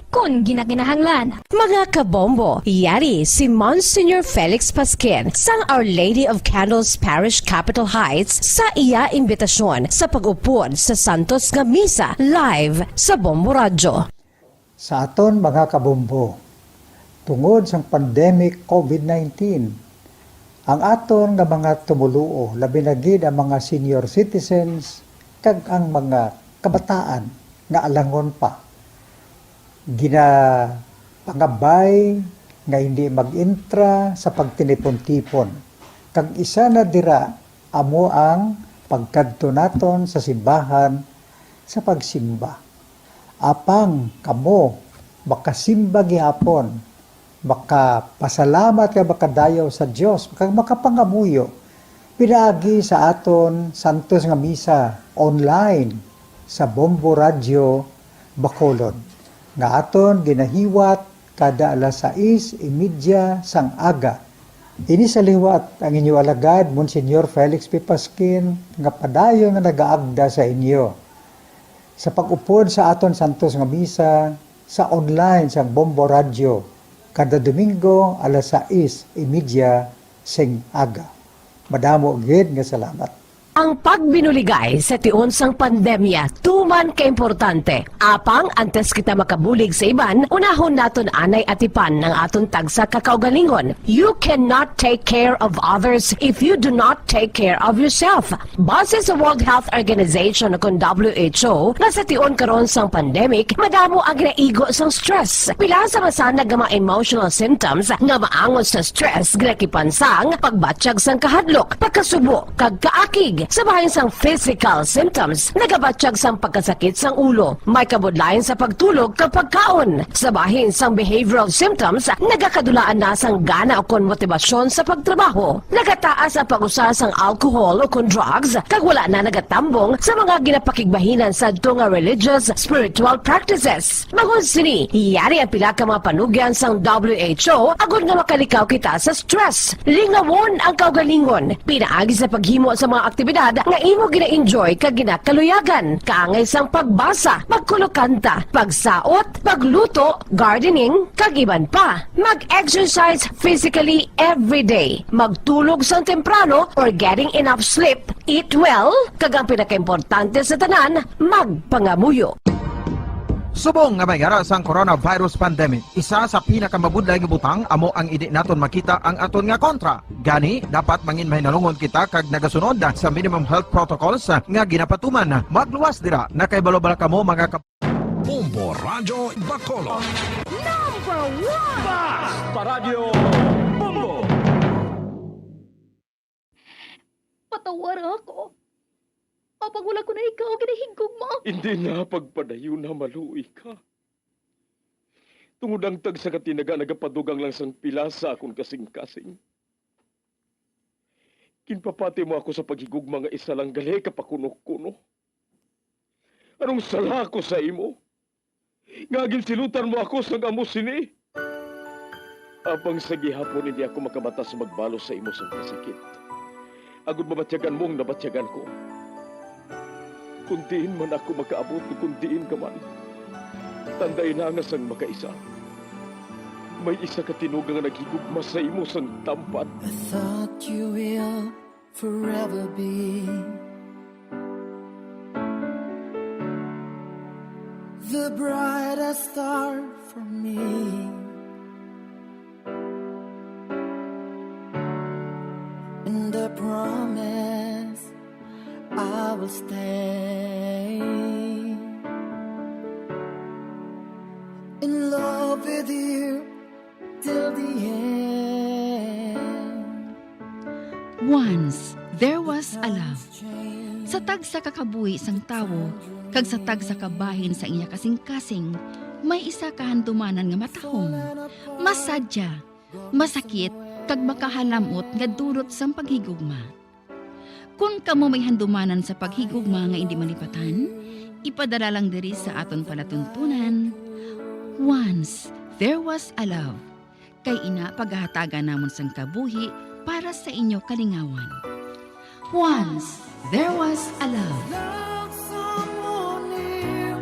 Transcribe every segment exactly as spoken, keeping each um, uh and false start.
kon ginakinahanglan. Mga kabombo, yari si Monsignor Felix Pasquin sang Our Lady of Candles Parish, Capitol Heights, sa iya imbitasyon sa pag-upod sa Santos nga Misa live sa Bombo Radyo. Sa aton mga kabombo, tungod sang pandemic COVID nineteen, ang aton nga mga tumoluo, labi na gid ang mga senior citizens kag ang mga kabataan nga alangon pa, ginapangabay nga hindi mag-intra sa pagtinipon-tipon, kag isa na dira amo ang pagkadto naton sa simbahan sa pagsimba. Apang kamo makasimba gihapon, makapasalamat kag makadayaw sa Dios, kag makapangamuyo pinaagi sa aton santos nga misa online sa Bombo Radyo Bacolod, nga aton ginahiwat kada alas sais y media sang aga. Ini sa liwat ang inyo alagad, Monsignor Felix P. Pasquin, nga padayon nga nagaagda sa inyo sa pag-upod sa aton santos nga misa sa online sang Bombo Radyo kada Domingo alas sais y media sing aga. Madamo gid nga salamat. Ang pagbinuligay sa tion sang pandemya tuman ka importante. Apang antes kita makabulig sa iban, unahon naton anay atipan ang aton tagsa ka kaugalingon. You cannot take care of others if you do not take care of yourself. Base sa World Health Organization o kon W H O, nga sa tion karon sang pandemic, madamo ang ginaigo sang stress. Pila sa masanag nga mga emotional symptoms nga maangot sa stress, ginakipan sang pagbatyag sang kahadlok, pagkasubo, kag kaakig. Sa bahin sang physical symptoms, nagabatyag sang pagkasakit sang ulo, may kabudlayan sa pagtulog kag pagkaon. Sa bahin sang behavioral symptoms, nagakadulaan na sang gana ukon motibasyon sa pagtrabaho. Nagataas ang pag-usa sang alcohol ukon drugs, kag wala na nagatambong sa mga ginapakigbahinan sadto nga religious, spiritual practices. Bangod sini, yari ang pila ka mga panugyan sang W H O agod nga makalikaw kita sa stress. Lingawon ang kaugalingon pinaagi sa paghimo sa mga aktibidad nga imo gina-enjoy kag ginakaluyagan, kaangay sang pagbasa, pagkulokanta, pagsaot, pagluto, gardening, kag iban pa. Mag-exercise physically every day. Magtulog sang temprano or getting enough sleep. Eat well, kag ang pinakaimportante sa tanan, magpangamuyo. Subong nga may ara sang coronavirus pandemic, isa sa pinakamabudlay nga butang amo ang indi naton makita ang aton nga kontra. Gani, dapat mangin mahinalungon kita kag nagasunod sa minimum health protocols nga ginapatuman. Magluwas dira, nakahibalo bala kamo, mga kap- Bombo Radyo Bacolod. Number one! Basta Radyo Bombo! Patawara ako. Apang wala ko na ikaw ginahigugma. Hindi na pagpadayon na maluoy ka. Tungod ang tagsa ka tinaga nagapadugang lang sang pila sa akon kasing-kasing. Ginpapati mo ako sa paghigugma nga isa lang gali ka pakuno-kuno. Anong sala ko sa imo? Nga ginsilutan mo ako sang amo sini? Apang sa gihapon hindi ako makamata sa magbalos sa imo sang kasakit. Agud mabatyagan mo ang nabatyagan ko. Kung diin man ako makaabot, kung diin ka man, tandai na nga sang makaisa, may isa ka tinuga nga naghigugma sa imo sang tampad. I thought you will forever be the brightest star for me. And I promise I will stay in love with you till the end. Once, there was a love. Sa tagsa ka kabuhi sang tawo, kag sa tagsa ka bahin sa iya kasing-kasing, may isa ka handumanan nga matahom, masadya, masakit, kag makahalam-ot nga dulot sang paghigugma. Kon kamo may handumanan sa paghigugma nga indi malipatan, ipadala lang diri sa aton palatuntunan, Once There Was a Love. Kay ina pagahatagan namon sang kabuhi para sa inyo kalingawan. Once There Was a Love. Love someone new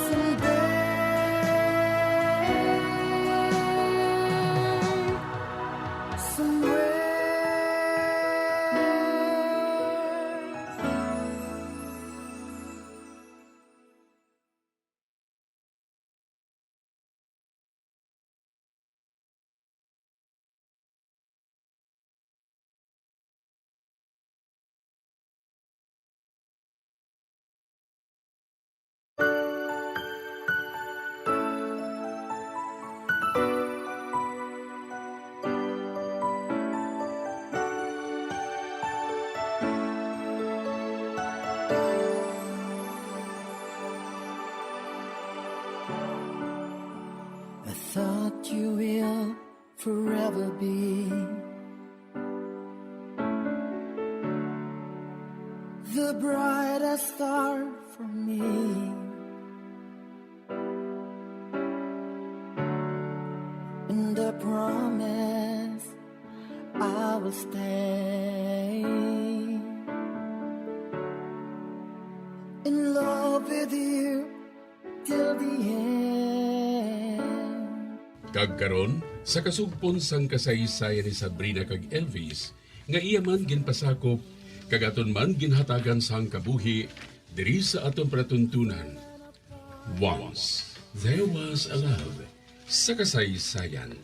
someday. That you will forever be the brightest star for me, and I promise I will stay in love with you till the end. Kag karon, sa kasugpon sang kasaysayan ni Sabrina kag Elvis, nga iya man ginpasakop, kag aton man ginhatagan sang kabuhi diri sa aton palatuntunan. Once There Was a Love, sa kasaysayan.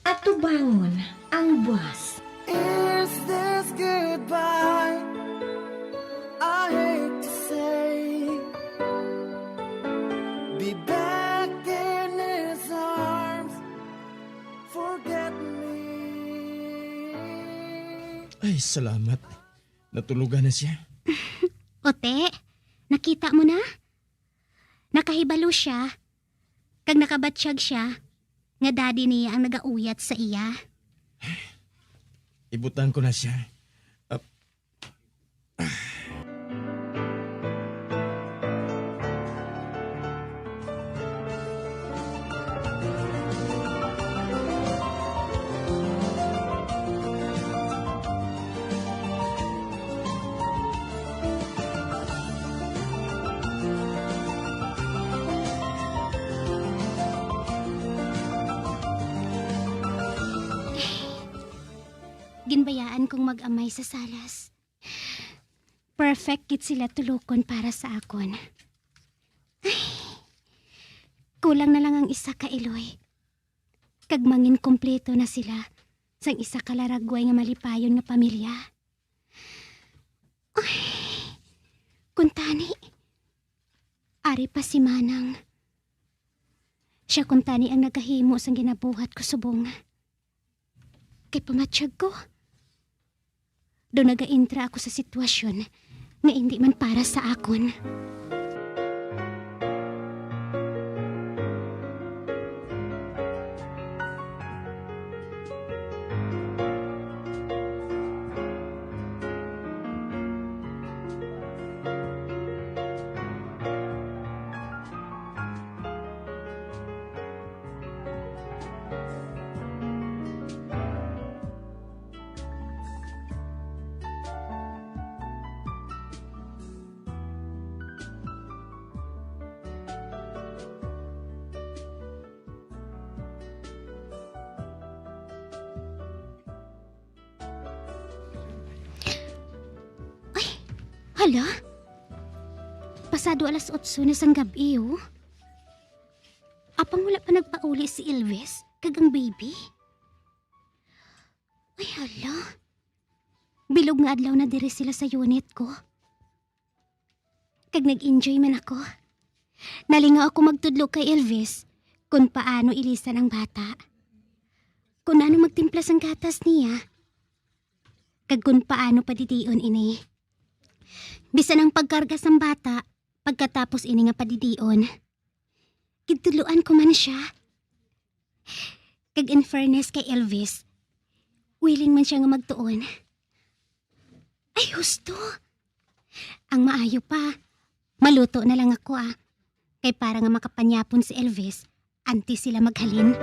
Atubangon ang buas. Is this goodbye? I hate to say, be back in his arms, forget me. Ay, salamat. Natulugan na siya. Ote, nakita mo na? Nakahibalo siya, kag nakabatyag siya nga daddy niya ang nagauyat sa iya. Ibutang ko na siya. Ah. Ginbayaan kong mag-amay sa salas. Perfect gid sila tulokon para sa akon. Ay, kulang na lang ang isa ka iloy, kag mangin kompleto na sila sang isa ka laragway nga malipayon nga pamilya. Ay, kuntani, ari pa si Manang. Siya kuntani ang nagahimo sang ginabuhat ko subong. Kay pamatyag ko, do nagaintra ako sa sitwasyon nga indi man para sa akon. Ay, hala? Pasado alas otso na sang gab-i, oh. Apang wala pa nagpauli si Elvis kag ang baby? Ay, hala. Bilog nga adlaw na diri sila sa unit ko. Kag nag-enjoy man ako. Nalingaw ako magtudlo kay Elvis kon paano ilisan ang bata, kon ano magtimpla sang gatas niya, kag kon paano padidion ini. Bisan ang pagkarga sang bata pagkatapos ini nga padidion. Gintudloan ko man sia. Kag in fairness kay Elvis, willing man sia nga magtuon. Ay, husto! Ang maayo pa, maluto na lang ako, ah. Kay para nga makapanyapon si Elvis, antes sila maghalin.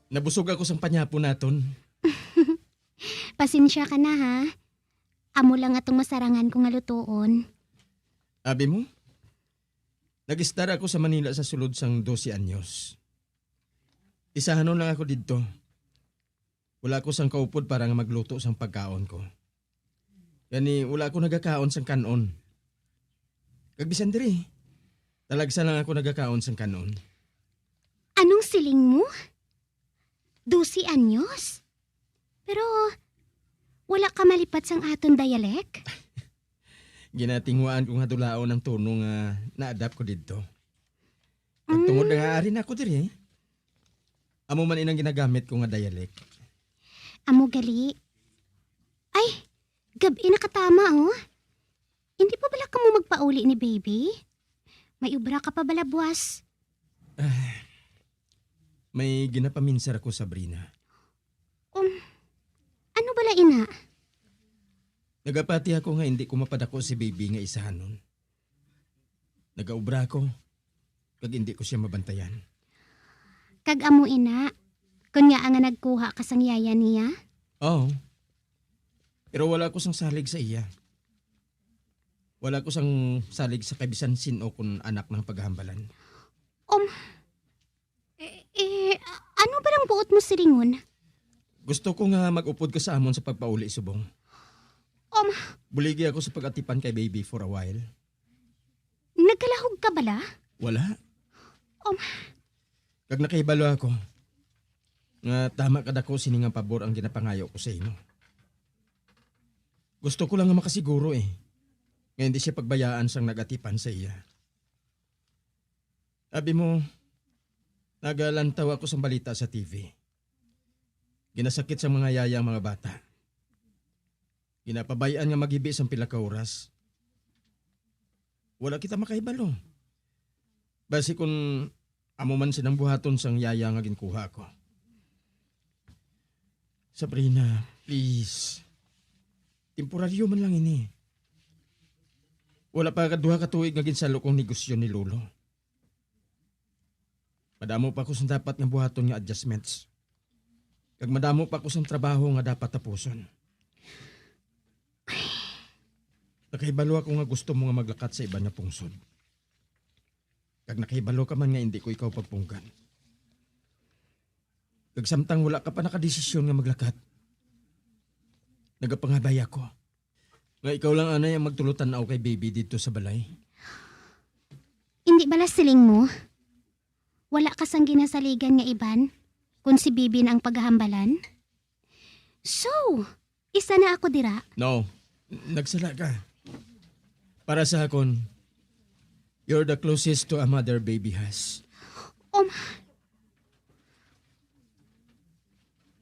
Nabusog ako sang panyapon naton. Pasensya ka na, ha? Amo lang atong masarangan ko nga lutoon. Abi mo? Nag-estar ako sa Manila sa sulod sang dose anyos. Isahanon lang ako didto. Wala ko sang kaupod para nga magluto sang pagkaon ko. Gani, wala ako nagakaon sang kan-on. Kag bisan diri, Talagsa lang ako nagakaon sang kanon. Anong siling mo? Dose anyos? Pero wala ka malipat sang aton dialect? Ginatinguhaan ko nga dulaon ang tono nga na-adapt ko didto. Kag tungod na nga Mm. ari na ako diri, amo man inang ginagamit ko nga dialect. Amo gali. Ay, gab-i na katama, oh. Hindi pa bala kamo magpauli ni baby? May obra ka pa bala buwas? Ah, may ginapaminsar ako, Sabrina. Um, ano bala ina? Nagapati ako nga hindi ko mapadako si baby nga isahanon. Nagaobra ako, kag hindi ko siya mabantayan. Kag amo ina, kon ngaa nga nagkuha ka sang yaya niya? Oo. Pero wala ko sang salig sa iya. Wala ko sang salig sa kay bisan sin-o kon anak nang paghambalan. Um, eh, eh, a-, ano ba lang buot mo silingon? Gusto ko nga mag-upod ka sa amon sa pagpauli subong. Um, Buligi ako sa pag-atipan kay baby for a while. Nagkalahog ka bala? Wala. Um, Kag nakahibalo ako nga tama kadako sini nga pabor ang ginapangayo ko sa imo. Gusto ko lang nga makasiguro, eh, nga hindi siya pagbayaan sang nag-atipan sa iya. Abi mo, nagalantaw ako sang balita sa T V. Ginasakit sang mga yaya ang mga bata. Ginapabay-an nga maghibi sang pila ka oras. Wala kita makahibalo. Basi kun amo man sinang buhaton sang yaya nga ginkuha ko. Sabrina, please. Temporaryo man lang ini. Wala pa ka duha ka tuig nga ginsalo kong negosyo ni Lolo. Madamo pa ko sang dapat nga buhaton nga adjustments. Kag madamo pa ko sang trabaho nga dapat tapuson. Nakahibalo ako nga gusto mo nga maglakat sa iban nga pungsod. Kag nakahibalo ka man nga hindi ko ikaw pagpunggan. Kag samtang wala ka pa nakadesisyon nga maglakat, nagapangabay ako nga ikaw lang anay ang magtulotan-aw kay baby didto sa balay. Hindi bala siling mo? Wala ka sang ginasaligan nga iban, kun si baby na ang paghambalan? So, isa na ako dira? No, nagsala ka. Para sa akon, you're the closest to a mother baby has. Um,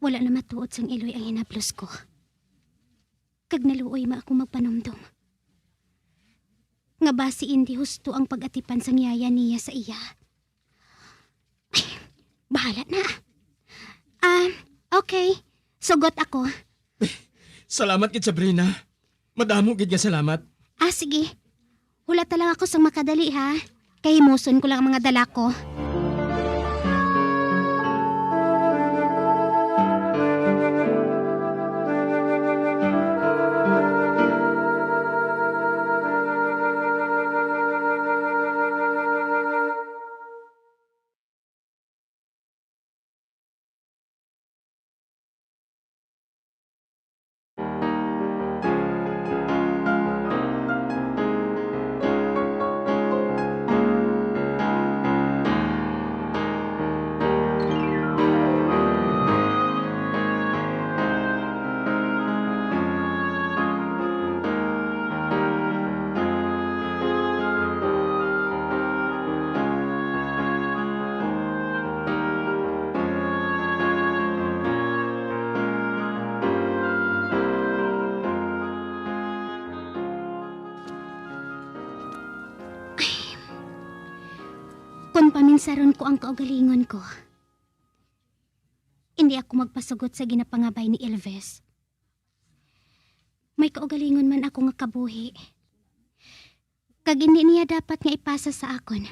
wala na matuod sang Iloy ang hinablos ko. Kag naluoy man ako magpanumdom nga basi indi husto ang pag-atipan sang yaya niya sa iya. Ay, bahala na. Ah, okay. Sugot ako. Salamat gid, Sabrina. Madamo gid nga salamat. Ah, sige. Hulata lang ako sang makadali, ha? Kay himuson ko lang ang mga dala ko. Ay, kon paminsaron ko ang kaugalingon ko, hindi ako magpasugot sa ginapangabay ni Elvis. May kaugalingon man ako nga kabuhi, kag indi niya dapat nga ipasa sa akon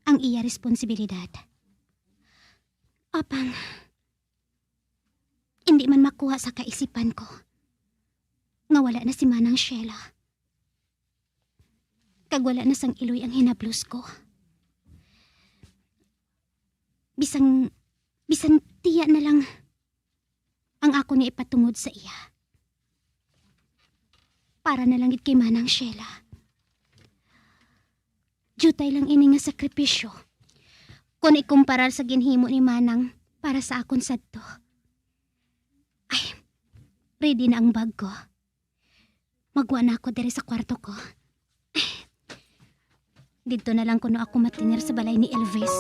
ang iya responsibilidad. Apang, indi man makuha sa kaisipan ko nga wala na si Manang Sheila. Kag wala na sang Iloy ang hinablos ko. Bisan, bisan tiya na lang ang akon nga ipatungod sa iya. Para na lang gid kay Manang Sheila. Due Tay lang ini nga sakripisyo. Kung ikumparar sa ginhimo ni Manang para sa akon sadto. Ay, ready na ang bag ko. Magwa na ako diri sa kwarto ko. Didto na lang kuno ako matiner sa balay ni Elvis.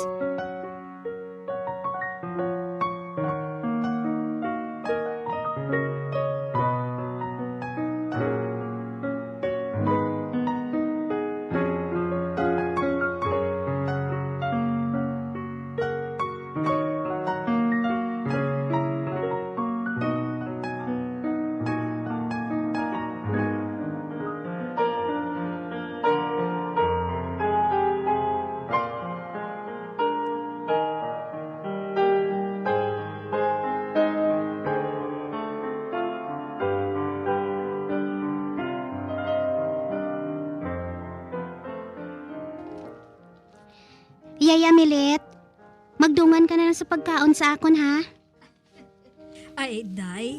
Yaya Milet, magdungan ka na lang sa pagkaon sa akon, ha? Ay, day,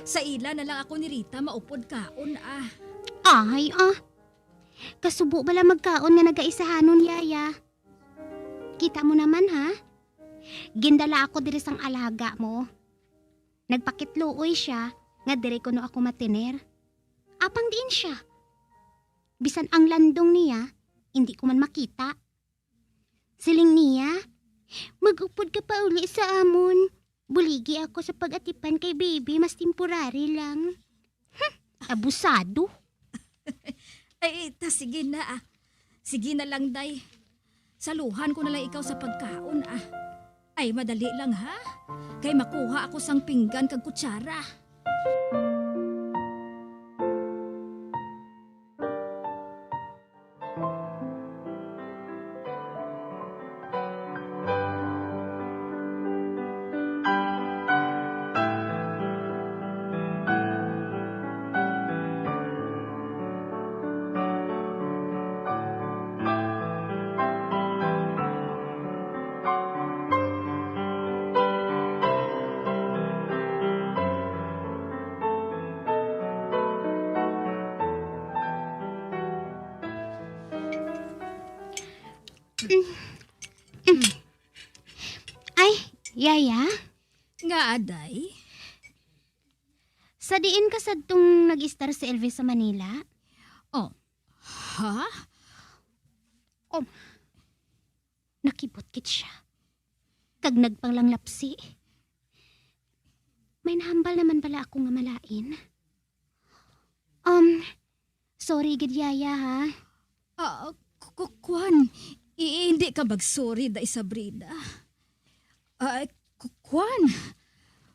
sa ila na lang ako ni Rita maupod kaon, ah. Ay, ah. Kasubo bala magkaon nga nagaisahanon, Yaya. Kita mo naman, ha? Gindala ako diri sang alaga mo. Nagpakitluoy sia nga diri kuno ako matiner. Apang diin sia? Bisan ang landong niya, indi ko man makita. Siling niya, "Mag-upod ka pa uli sa amon. Buligi ako sa pag-atipan kay baby, mas temporary lang." Hmm, abusado. Ay, ta, sige na, ah. Sige na lang, day. Saluhan ko na lang ikaw sa pagkaon, ah. Ay, madali lang, ha? Kay makuha ako sang pinggan kag kutsara. Ay, Yaya? Nga, aday? Sa diin ka sadtong nag-istar si Elvis sa Manila? Oh. Ha? Oh. Nakibot gid sia. Kag nagpanglapsi. May nahambal naman bala ako nga malain. Um, sorry gid, Yaya, ha? Ah, ku-, ku-, kuwan, i-, hindi ka mag-sorry, Day Sabrina. Ah, ku-, kuwan,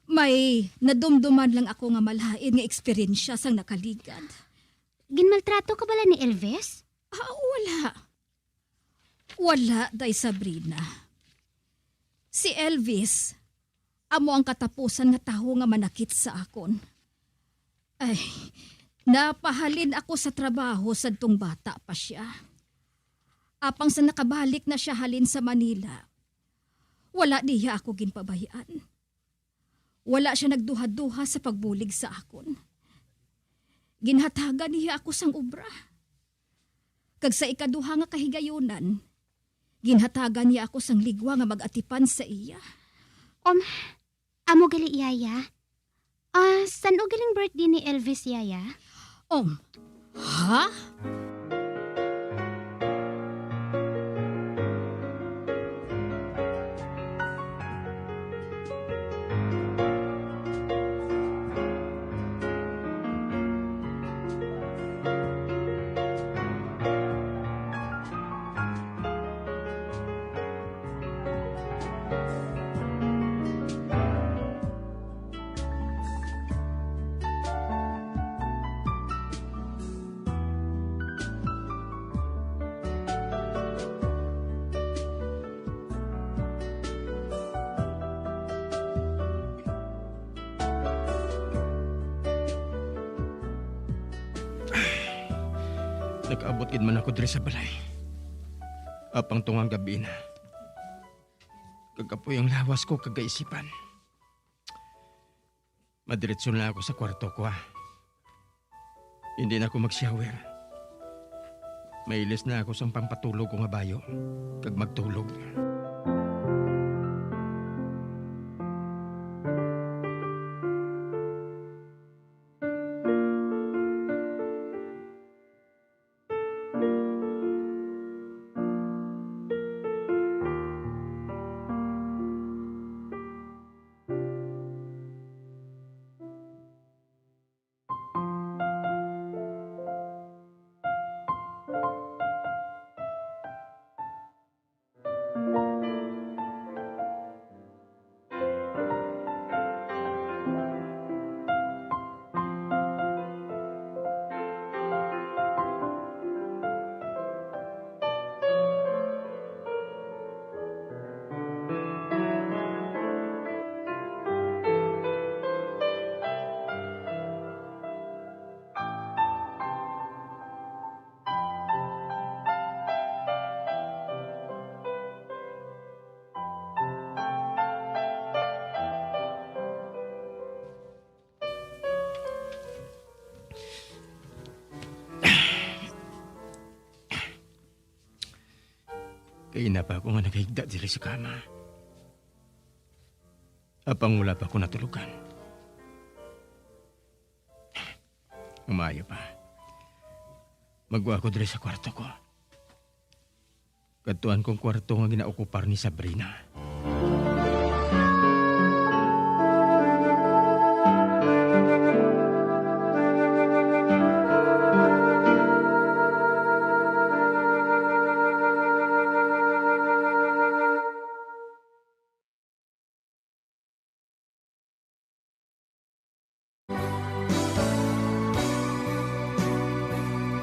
may nadumduman lang ako nga malain nga eksperyensya sang nakaligad. Ginmaltrato ka bala ni Elvis? Ah, wala. Wala, Day Sabrina. Si Elvis, amo ang katapusan nga tawo nga manakit sa akon. Ay, napahalin ako sa trabaho sadtong bata pa sia. Apang sa nakabalik na sia halin sa Manila, wala niya ako ginpabay-an. Wala sia nagduha-duha sa pagbulig sa akon. Ginhatagan niya ako sang obra. Kag sa ikaduha nga kahigayunan, ginhatagan niya ako sang ligwa nga mag-atipan sa iya. Um, amo gali, Yaya. Ah, san-o galing birthday ni Elvis, Yaya? Um, ha? Nakaabot gid man ako diri sa balay. Apang tungang gabi na. Kag kapoy ang lawas ko kag kaisipan. Madiretso na ako sa kwarto ko, ha. Hindi na ako mag-shower. Mailis na ako sang pampatulog ko nga bayo, kag magtulog. Kaina pa ako nga nakahigda diri sa kama. Apang wala pa ako natulugan. Maayo pa. Magwa ako diri sa kwarto ko. Kadtuan kong kwarto nga ginaokupar ni Sabrina.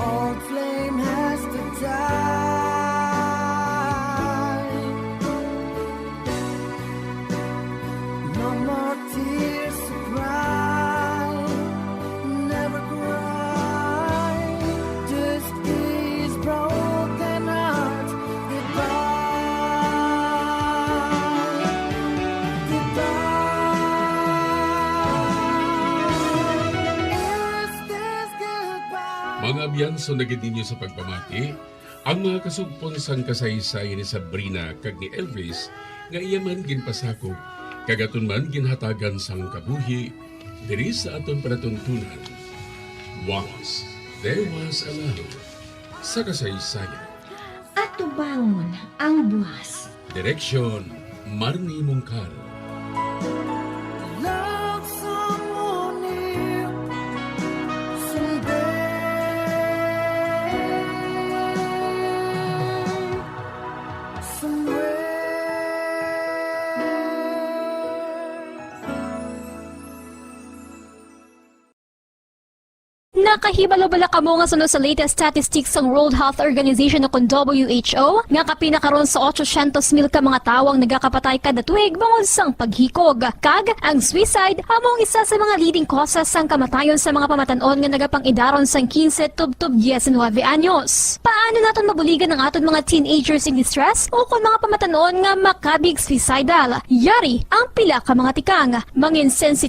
Old flame has to die. No more tears to cry. Never cry. Just these broken hearts. Goodbye. Goodbye. Is this goodbye? Mga abyan, sunod gid ninyo sa pagpamati ang mga kasugpon sang kasaysayan ni Sabrina kag ni Elvis, nga iya man ginpasakop kag aton man ginhatagan sang kabuhi diri sa aton palatuntunan. Once There Was a Love, sa kasaysayan. Atubangon ang buwas. Direksyon, Marnie Mungkal. Love someone new someday, somewhere. Nakahibalo bala kamo nga suno sa latest statistics sang World Health Organization o kon W H O, nga kapin na karon sa otsosyentos mil ka mga tawo ang nagakapatay kada tuig bangod sang paghikog? Kag ang suicide amo ang isa sa mga leading causes sang kamatayon sa mga pamatan-on nga nagapang-idaron sang quince tubtob diecinuebe anyos. Paano naton mabuligan ang aton mga teenagers in distress o kon mga pamatan-on nga makabig suicidal? Yari ang pila ka mga tikang. Mangin-sensitive